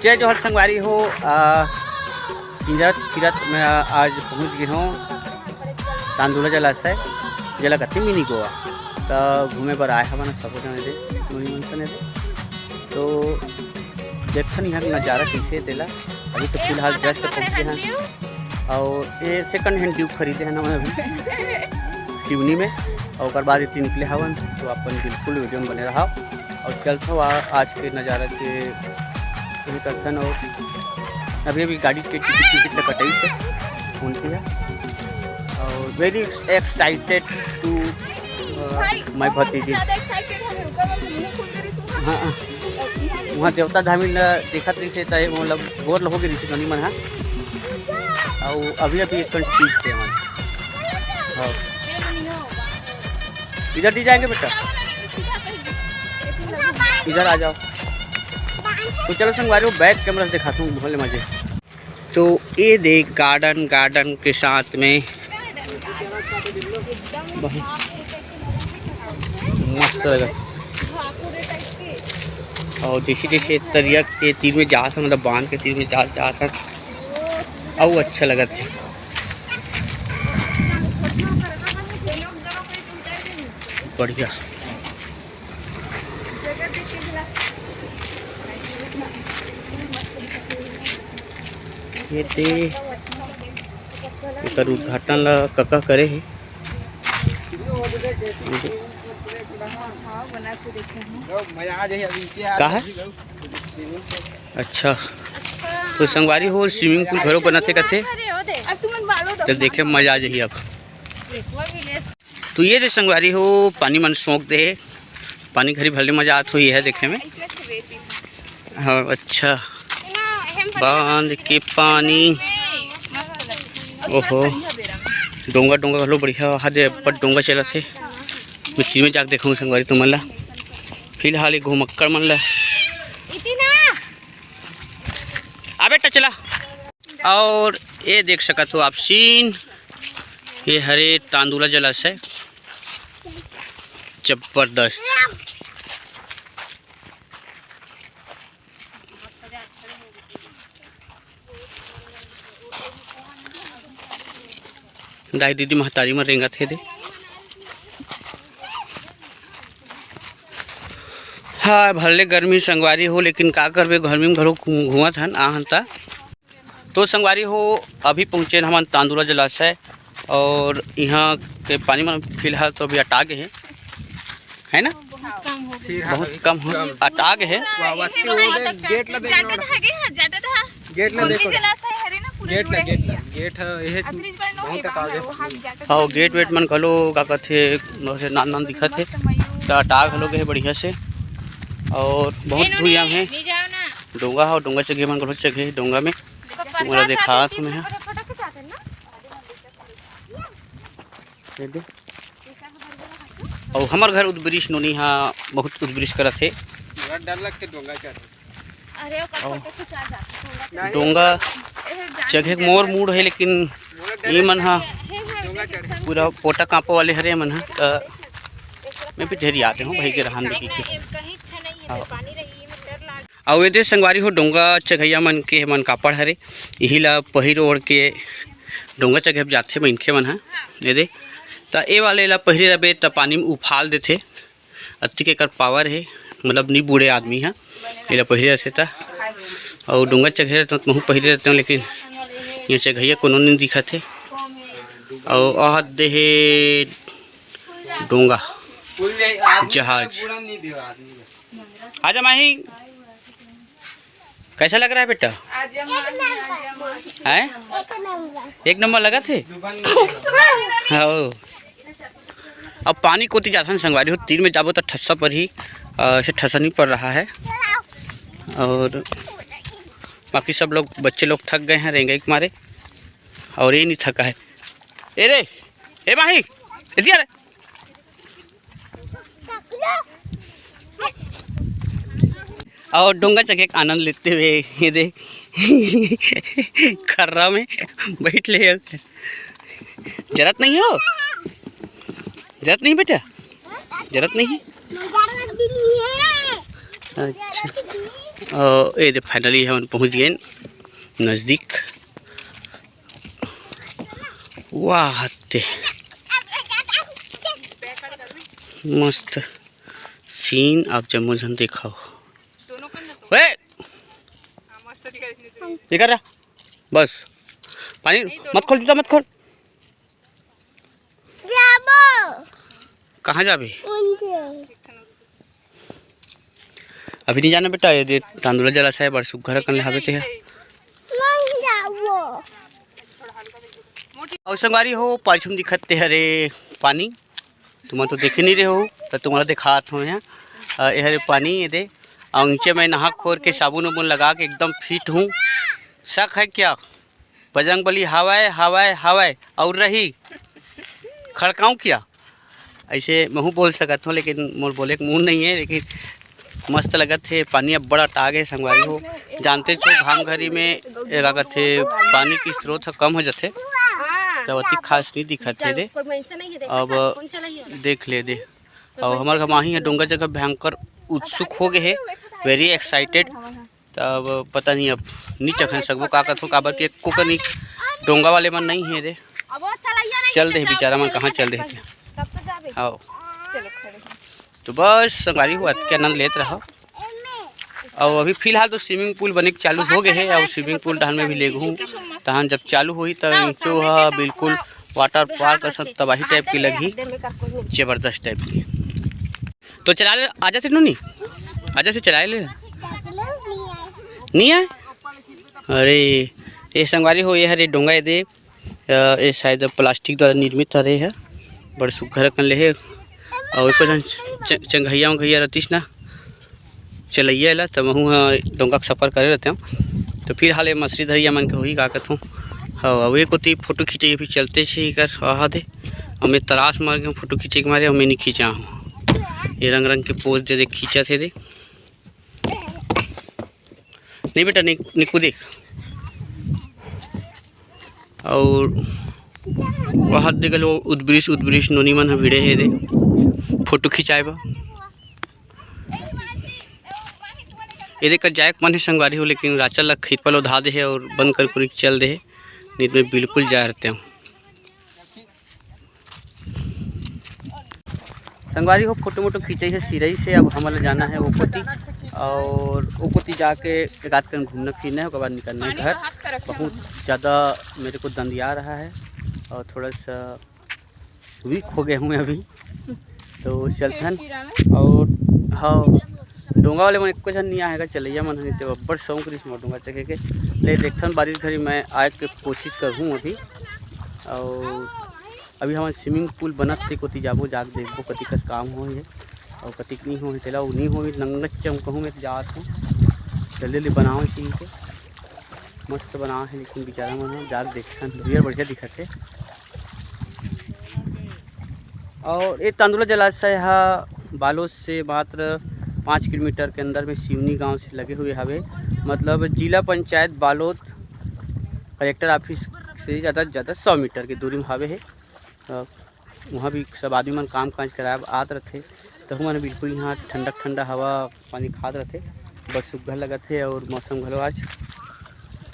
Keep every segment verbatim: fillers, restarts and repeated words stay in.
जय जोहार संगवारी हो। आ, फिरत फिरत मैं आज पहुँच गे हों तांदुला जलाशय, जेला कथे मिनी गोवा। त घूमे बर आए हवन सबो जने दे, मुनि मन सने दे। तो देखथन यहाँ के नज़ारा कैसे तेला। अभी तो फिलहाल just पहुँचे हैं। और ये second hand Duke खरीदे हैं ना मैं अभी सिवनी में, और ओकर बाद इतनी निकले हवन। तो अपन बिल्कुल वीडियो में बने रहा और चलत हव आ-, आज के नज़ारा के ये करथन। और अभी अभी गाड़ी के टिकट टिकट तो कटाई से उनकी है। और very excited to my भतीजी। हाँ, वहाँ देवता धामी ला देखत रहिसे त मतलब बोर लगो गे रहिसे नोनी मन हा। अउ अभी अभी एक ठन चीज थे मन। हाँ। इधर नहीं जाएंगे बेटा, इधर आ जाओ। तो चलो संगवारी हो, back camera से दिखाता हूँ भले मजे। तो ये देख garden, garden के साथ में बहुत मस्त लगा। और जैसे जैसे तरिया के तीर में जात हन, मतलब बांध के तीर में जात जात हन, अउ अच्छा लगत है। बढ़िया। ये ते एकर उद्घाटन ला कका करे हे। का है? अच्छा, तो संगवारी हो, swimming pool घलो बनत हे कथे, तो देखे मजा आ जाही अब। तो ये दे संगवारी हो, पानी मन सोंक दे हे, पानी घरी भले मजा आत होही है देखे में। हाँ, अच्छा, बांध के पानी, ओहो, डोंगा, डोंगा घलो बढ़िया, हा दे, ऊपर डोंगा चलत हे। मैं तीर में जाके देखूँ संगवारी तुमन ला। फिलहाल ये घुमक्कड़ मन ला। आ बेटा चला। और ये देख सकत हो आप scene, ये हरे तांदुला जलाशय, जबरदस्त। दाई दीदी महतारी मन रेंगत हे दे। हाँ, भले गर्मी संगवारी हो, लेकिन का करबे, गर्मी में घलो घू-, घूमत हन, आहन ता। तो संगवारी हो, अभी पहुँचे हमन तांदुला जलाशय और यहाँ के पानी मन फिलहाल तो अभी अटा गे हे, है ना? बहुत कम हो, अटा गे हे। गेट ला देख लो। गेट ला देखो। गेट ला, गेट ला। गेट ह, एहे बहुत अटा गे। हाँ, गेट वेट मन घलो का कथे, नान नान दिखत हे। त अटा घलो गे हे बढ़िया से। और बहुत धुरिया हे। डोंगा हो, डोंगा चघे मन घलो चघे डोंगा में। तुम्हारा देखा तुम्हें। ये दे। और हमर घर उदबरिस नोनी हा बहुत उदबरिस करत हे। पूरा डर लग के डोंगा चढ़। अरे, ओकर फोटो खिंचा जाथे, डोंगा चढ़। डोंगा चघे के मोर मूड हे, लेकिन ये मन हा पूरा पोटा कांपे वाले हरे मन हा। त मैं भी ढेर आते हूँ भाई के रहन दे के। हाँ। अउ एदे संगवारी हो, डोंगा चघइया मन के मन कापड़ हरे, इही ला पहिर ओढ़ के डोंगा चघे बर जाथे मनखे मन ह। एदे त ए वाले ला पहिरे रबे त पानी में उफाल देथे, अतिक एकर पावर हे, मतलब नी बूड़े आदमी ह एला पहिरे रथे त। अउ डोंगा चघे रथे त महू पहिरे रथे, लेकिन ये चघइया कोनो नी दिखत हे। अउ आहत देहे डोंगा जहाज। आजा माही, कैसा लग रहा है बेटा? हैं? एक नंबर लगत हे। हाँ। अब पानी कोती जाथन संगवारी हो, तीर में जाबो त ठस्सा पर ही, अ, ऐसे ठस्सा नहीं पड़ रहा है। और बाकी सब लोग, बच्चे लोग थक गए हैं रेंगई के मारे, और ये नहीं थका है। ए रे, ए माही, इधर आ रे। और डोंगा चघे के आनंद लेते हुए ये दे खर्रा में बैठ ले। जरत नहीं हो? जरत नहीं बेटा? जरत नहीं? अच्छा। अ, ये दे, finally हमन पहुँच गए नज़दीक। वाह, ते मस्त scene आप जम्मो झन देखाओ। ओए! ये कर रहा। बस, पानी मत खोल, जूता मत खोल। जाबो। कहाँ जाबे? उनके। अभी नहीं जाना बेटा, ये दे तांदुला जलाशय बड़ सुग्घर अकन ले हावे ते ह। नहीं जाबो। अउ संगवारी हो, पाछू म दिखत ते हरे पानी, तुमन तो देखे नहीं रहे हो, त तुम्हारा दिखात हूँ यहाँ। अ, ये हरे पानी, ये दे, अउ नीचे मैं नहा खोर के साबुन उबुन लगा के एकदम fit हूँ। शक है क्या? बजरंग बली हावय, हावय, हावय, अउ रही। खड़काऊं क्या? ऐसे महू बोल सकत हूँ, लेकिन मोर बोले के मुंह नहीं है। लेकिन मस्त लगत हे, पानी अब बड़ा टाग है संगवारी हो। जानते छो, घाम घरी में ए का कथे, पानी के स्रोत ह कम हो जाथे, त अतिक खास नहीं दिखत हे दे। अब देख ले दे। अउ हमर घमाही ह डोंगा जगह भयंकर उत्सुक हो गए हे, very excited। तब पता नहीं अब नी चघन सकबो का कथो, काबर के एको कनी डोंगा वाले मन नहीं हे रे। चल दे बेचारा मन, कहाँ चल दे हे। आओ। तो बस संगवारी हो, अतके आनंद लेत रहो। अउ अभी फिलहाल तो swimming pool बने के चालू हो गए हे, अउ swimming pool डहन में भी लेगहूँ, तहन जब चालू होही त नीचो ह बिल्कुल water park असन तबाही type के लगही, जबरदस्त type के। तो चला ले, आजा से नूनी, आजा से चला ले। नहीं है? अरे, ये संगवारी हो, ये हरे डोंगा, ये दे, अ, ये शायद plastic द्वारा निर्मित हरे है, बड़ सुग्घर अकन ले हे। अउ एको झन च-, चंगहैया उंगहैया रतिस ना, चलैया एला, त महू ह डोंगा के सफर करे रहते हो। तो फिलहाल ये मछली धरिया मन के होही का कथों। हाँ, अउ एक ओती फोटो खींचे भी चलते छे एकर, आहा दे। अउ मैं तरास मार के फोटो खींचे के मारे, अउ मैं नहीं खींचा हूँ। ये रंग रंग के pose दे दे, खींचा थे दे। नहीं बेटा, नहीं, निकू देख। अउ वहाँ देख लो, उदबरिस, उदबरिस नोनी मन ह भिड़े हे रे, फोटो खिंचाए बर। ये देख, जाए के मन हे संगवारी हो, लेकिन राचा ला खिरपा लो धा दे हे अउ बंद कर कुरी चल दे हे। नहीं तो मैं बिल्कुल जा रहते हूँ। संगवारी हो, फोटो मोटो खींचे हे सिरई से। अब हमन ला जाना है वो कोती, अउ वो कोती जाके एक आध कन घूमना फिरना है, ओकर बाद निकलना है घर। बहुत ज़्यादा मेरे को दंदिया रहा है अउ थोड़ा सा weak हो गया हूँ मैं अभी, तो चलथन। अउ हाँ, डोंगा वाले मन एको झन नहीं आएगा, चलैया मन ह, नहीं तो अब्बड़ शौक रहिस मोर डोंगा चघे के। ले देखथन, बारिश घरी मैं आए के कोशिश करहूँ अभी। अउ अभी हमन swimming pool बनत ते कोती जाबो, जाके देखबो कतिक कस काम होही अउ कतिक नहीं होही, तेला अउ नहीं होही नंगत चमकहूँ मैं तो जात हूँ। जल्दी जल्दी बनाओ इसी के, मस्त बनाओ है, लेकिन बेचारा मन ह, जाके देखथन, बढ़िया बढ़िया दिखत हे। अउ ये तांदुला जलाशय ह बालोद से मात्र पाँच किलोमीटर के अंदर में सिवनी गांव से लगे हुए हवे, मतलब जिला पंचायत बालोद, कलेक्टर office से ज़्यादा से ज़्यादा सौ मीटर के दूरी में हवे हे। अ, वहाँ भी सब आदमी मन काम काज कराए बर आत रथे, तहु मन बिल्कुल यहाँ ठंडा ठंडा हवा पानी खात रथे, बड़ सुग्घर लगत हे। अउ मौसम घलो आज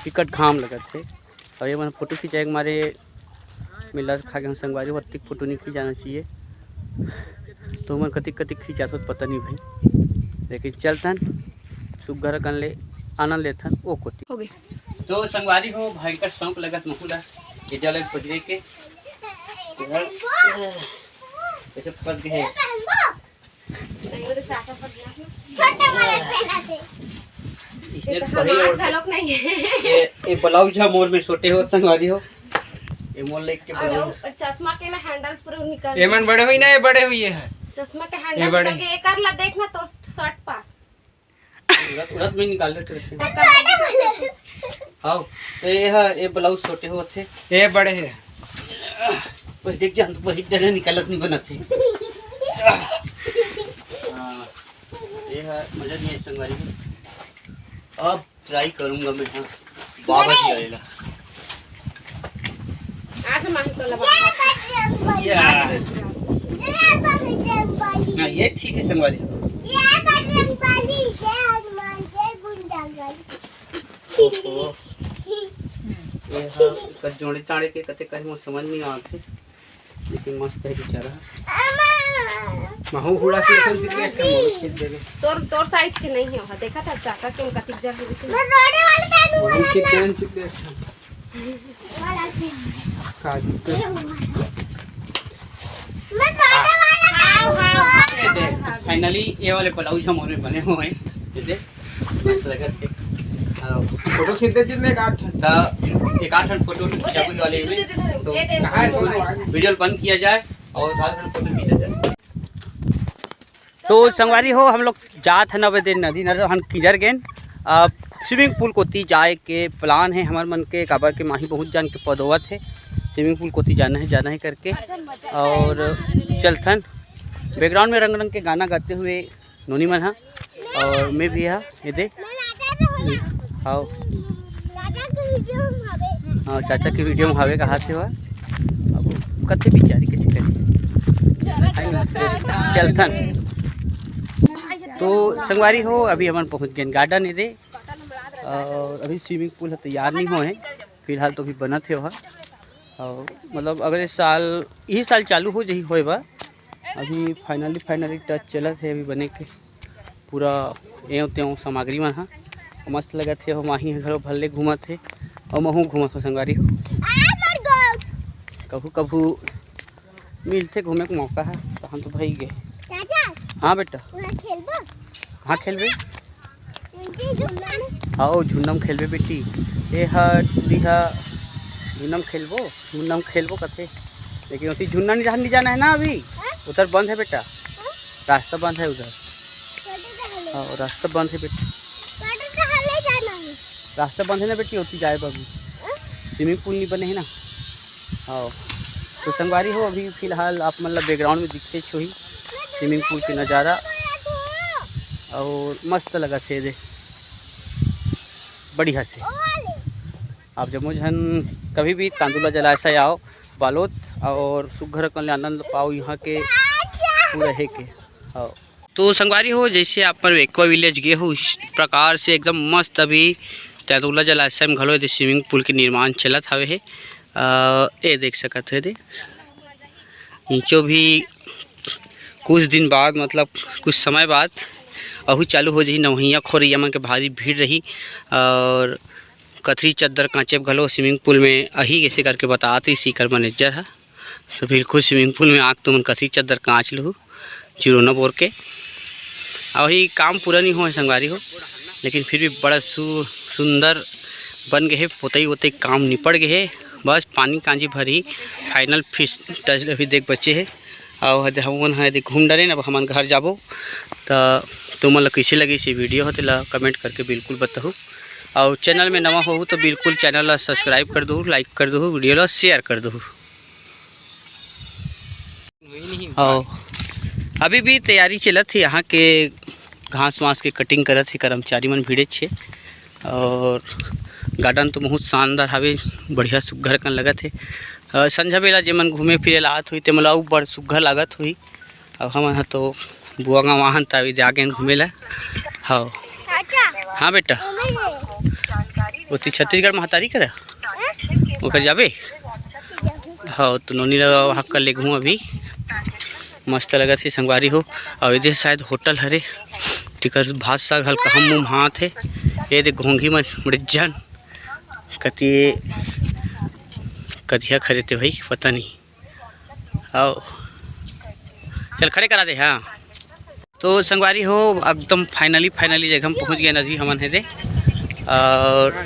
बिकट घाम लगत हे। अउ ये मन फोटो खिंचाए के मारे मिला खा के हम संगवारी हो, अतिक फोटो नहीं खिंचाना चाहिए। तो मन कतिक कतिक खिंचात होत पता नहीं भाई, लेकिन चलतन सुग्घर अकन ले आनंद लेथन ओ कोती। हो गई। तो संगवारी हो, भयंकर शौक लगत महू ला ये जल खोजने के। ऐसे फंस गए। नहीं, वो तो चाचा फंस गया। छोटे वाले पहला थे। इसने ये तो पहले हाथ ओढ़ घलोक नहीं है। ये, ये ब्लाउज है मोर में छोटे हो संगवारी हो। ये मोर लेके और ब्लाउज। वो चश्मा के ना handle पूरा निकल ये मन बड़े हुई ना, ये बड़े हुई है। चश्मा के ये handle बड़े। निकल के ये कर ला, देख ना तो shirt पास। उड़त, उड़त में निकाल रखे रखे। हाँ, ये हा, ये ब्लाउज छोटे होत हे। ये बड़े हे। वही देख जान, वही डरे निकालत नहीं बनत हे। हाँ, ये हा, मजा नहीं है संगवारी। अब try करूंगा मैं, हाँ। बाबा जी आएला। आज माही तो लगा। या। आज माही तो लगा। ना, ये ठीक है संगवारी। ओहो, ये हा एकर जोड़े चाड़े के कते कहे मोर समझ नहीं आत हे, लेकिन मस्त है बेचारा। महू हुड़ा से एखन चित एक ठन मोरो खींच देबे। तोर, तोर साइज के नहीं है, देखा था चाचा के कतिक जर है। मोरो खींच देबे चित एक ठन। का जिसको ये देख, finally ये वाले ब्लाउज हमरे बने हुए हैं। ये देख, मस्त लगत हे। हाँ, फोटो खींच दे जितने एक आठ। त एक आध ठन फोटो खींचा कुछ वाले में, तो कहाँ है फोटो? वीडियो बंद किया जाए और आध ठन फोटो खींचा जाए। तो संगवारी हो, हम लोग जात हन अब एदे नदी नर हन किंजर गेन। अब स्विमिंग पूल कोती जाए के प्लान है हमर मन के, काबर के माही बहुत जान के पदोवत है। स्विमिंग पूल कोती जाना है, जाना है करके। और चलथन। बैकग्राउंड में रंग रंग के गाना गाते हुए नोनी मन हा, और मैं भी हा, ये दे। आओ। हाँ, चाचा के वीडियो में हावे कहा थे हुआ। अब कते बिचारी कैसे करी। चलथन। तो संगवारी हो, अभी हमन पहुँच गए गार्डन एदे, और अभी स्विमिंग पूल ह तैयार नहीं होए, फिलहाल तो अभी बनत हे वह। और मतलब अगले साल, यही साल चालू हो जही होए बा। अभी finally, finally touch चलत हे अभी बने के, पूरा एव तेव सामग्री मन ह। मस्त लगत हे, माही ह घलो भल्ले घूमत हे, और महू घूमत हो संगवारी हो। कभू कभू मिलथे घूमे के मौका ह, तहन तो भई गे। चाचा, हाँ बेटा। वहाँ खेलबो? हाँ, खेलबे। आओ, झुन्नम खेलबे बेटी। ए हा टूरी हा झुन्नम खेलबो, झुन्नम खेलबो कथे। लेकिन ओती झुन्ना नहीं, नहीं जाना है ना अभी। उधर बंद है बेटा, रास्ता बंद है उधर। हाँ, रास्ता बंद है बेटा। रास्ता बंद है ना बेटी, ओती जाए बाबू। स्विमिंग पूल नहीं बने है ना। हाँ, तो संगवारी हो, अभी फिलहाल आप मन ला बैकग्राउंड में दिखते होही स्विमिंग पूल के नज़ारा, और मस्त लगत हे दे, बढ़िया से। आप जम्मो झन कभी भी तांदुला जलाशय आओ बालोद, और सुघर अकन ले आनंद पाओ यहाँ के पूरा है के। हाँ, तो संगवारी हो, जैसे आप मन एक्वा विलेज गे हो, उस प्रकार से एकदम मस्त अभी तांदुला जलाशय में घलो एदे स्विमिंग पूल के निर्माण चलत हवे हे। अ, ए देख सकत हे दे, नीचो भी कुछ दिन बाद, मतलब कुछ समय बाद अहू चालू हो जही। नवहिया खोरैया मन के भारी भीड़ रही, और कथरी चद्दर कांचेब घलो स्विमिंग पूल में अही, ऐसे करके बतात रही सीकर मैनेजर ह। तो बिल्कुल स्विमिंग पूल में आके तुमन कथरी चद्दर कांच लुहू, चिरोना बोर के। अभी काम पूरा नहीं होए संगवारी हो, लेकिन फिर भी बड़ा सु-, सुंदर बन गए हे। पोतई वोतई काम निपट गए हे, बस पानी कांजी भर ही, final फिश टच अभी देख बचे हे। और हदे हमन ह यदि घूम डरेन, अब हमन घर जाबो, त तुमन ला कइसे लगिस ये वीडियो ह, तेला कमेंट करके बिल्कुल बताहू। और चैनल में नवा होहू तो बिल्कुल चैनल ला सब्सक्राइब कर दू, लाइक कर दू, वीडियो ला शेयर कर दू। और अभी भी तैयारी चलत हे, यहाँ के घास वास के कटिंग करत हे, कर्मचारी मन भिड़ेच हे। और गार्डन तो बहुत शानदार हवे, बढ़िया सुग्घर कन लगत हे। अ, संझा बेला जेमन घूमे फिरे ला आत होही, तेमन ला अउ बड़ सुग्घर लागत होही। अब हमन ह तो बुआ गाँव आहन, त अभी जागेन घूमे ला। हव। चाचा, हाँ बेटा। ओमे हे। ओती छत्तीसगढ़ महतारी करा? हैं? ओकर जाबे? जाबे। हव, तो नोनी ला वहाँ कर लेगहूँ अभी। मस्त लगत हे संगवारी हो। अउ एदे शायद होटल हरे, तेकर भात साग हल्का हम मुँह हाथ हे। ये दे घोंघी मस बड़े जन कति कतिया खरे ते भाई, पता नहीं। आओ, चल खड़े करा दे। हाँ, तो संगवारी हो, एकदम finally, finally जगह में पहुँच गए अभी हमन हे दे। और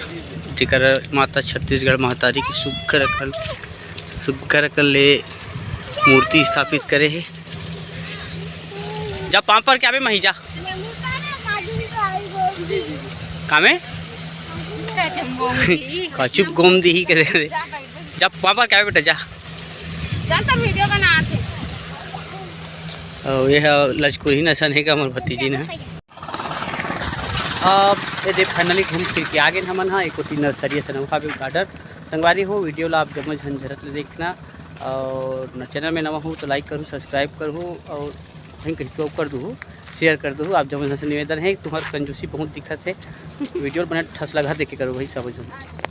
जेकर माता छत्तीसगढ़ महतारी के सुग्घर अकन, सुग्घर अकन ले मूर्ति स्थापित करे हे। जा पाँव पर के आबे मही जा। कामे? कचुप गोम दिही करे। जा पाँव पर के आबे बेटा, जा। चल तो वीडियो बनात हे। अउ ये ह लचकुही नसन हे का मोर भतीजी न। अब ये दे finally घूम फिर के आ गेन हमन ह, एक ओती नर्सरी असन अउ हावे गार्डन। संगवारी हो, वीडियो ला आप जम्मो झन झरत ले देखना और न चैनल में नवा हो तो like करू, subscribe करू और कहीं कहीं चौक कर दू। शेयर कर दो आप जब से निवेदन है। तुम्हार कंजूसी बहुत दिखत है। वीडियो बने ठसलगहा देख के करो भाई सब झन।